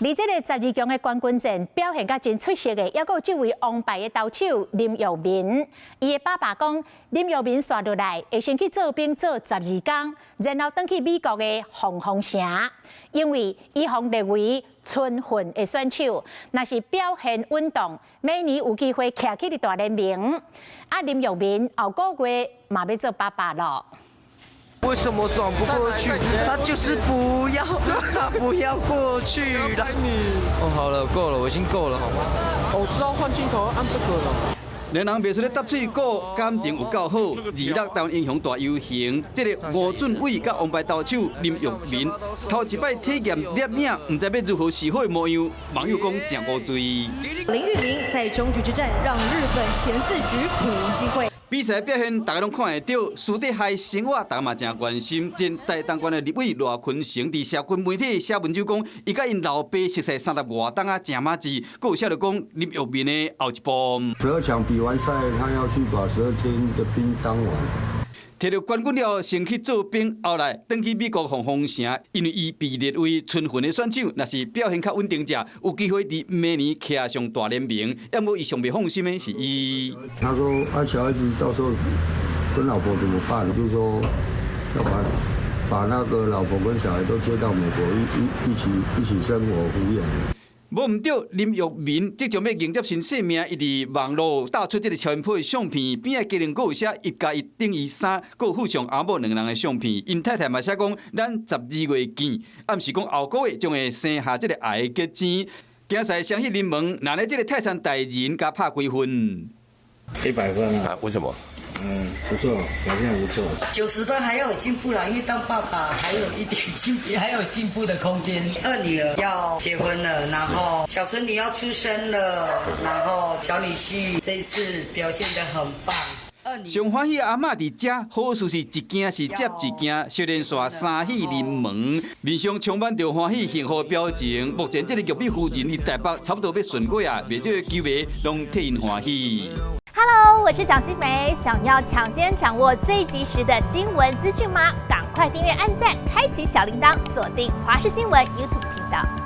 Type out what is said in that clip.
佇這个十二強的冠軍戰表現甲真出色的，猶閣有這位王牌的投手林育民。伊的爸爸講，林育民紲落來會先去做兵做12工，然後轉去美國的黃蜂城，因為伊予列為春訓的選手，若是表現穩當，明年有機會徛起佇大聯盟。啊，林育民後個月嘛欲做爸爸囉。為什麼轉不過去？他就是不要，他不要過去了。哦，好了，夠了，我已經夠了，好嗎？我知道換鏡頭按這個了。兩人袂輸咧搭喙鼓，感情有夠好。26台灣英雄大遊行，這个吳俊偉佮王牌投手林育民，頭一擺體驗攝影，毋知欲如何是好的模樣，網友講誠烏醉。林育民在終局之戰讓日本前四局苦無機會。比賽表現，大家攏看會著，私底下生活，大家嘛誠關心。前台東縣的立委賴坤成佇社群媒體寫文章講，伊佮𪜶老爸熟似三十外冬仔誠麻吉，閣有寫著講林育民的後一步。 12強比完賽，他要去把12天的兵當完。摕著冠軍了，先去做兵，後來轉去美國黃蜂城，因為伊被列為春訓的選手，若是表現較穩定者，有機會佇明年徛上大聯盟。毋過伊上袂放心的是伊。他說：啊，小孩子到時候跟老婆怎麼辦？就是說要把那個老婆跟小孩都接到美國一起生活撫養。無毋對，林育民即將欲迎接新生命，伊佇網路貼出這个超音波的相片，邊仔家庭閣有寫一加一等於三，閣有附上阿某兩人的相片。𪜶太太嘛寫講，咱12月見，暗示講後個月將會生下這个愛的結晶。競賽雙喜臨門，那咧這个泰山大人共拍幾分？ 100分啊！為什麼？嗯，不錯，表現不錯。90分還要有進步啦，因為當爸爸還有一點進，還有進步的空間。二女兒要結婚了，然後小孫女要出生了，然後小女婿這次表現得很棒。上歡喜阿嬤佇遮，好事是一件是接一件，小連續三喜臨門，面上充滿著歡喜幸福的表情。目前這个玉米夫人佇台北差不多欲順過啊，袂少的球迷攏替𪜶歡喜。 Hello，我是蔣新梅，想要搶先掌握最及時的新聞資訊嗎？趕快訂閱、按讚、開啟小鈴鐺，鎖定華視新聞 YouTube 頻道。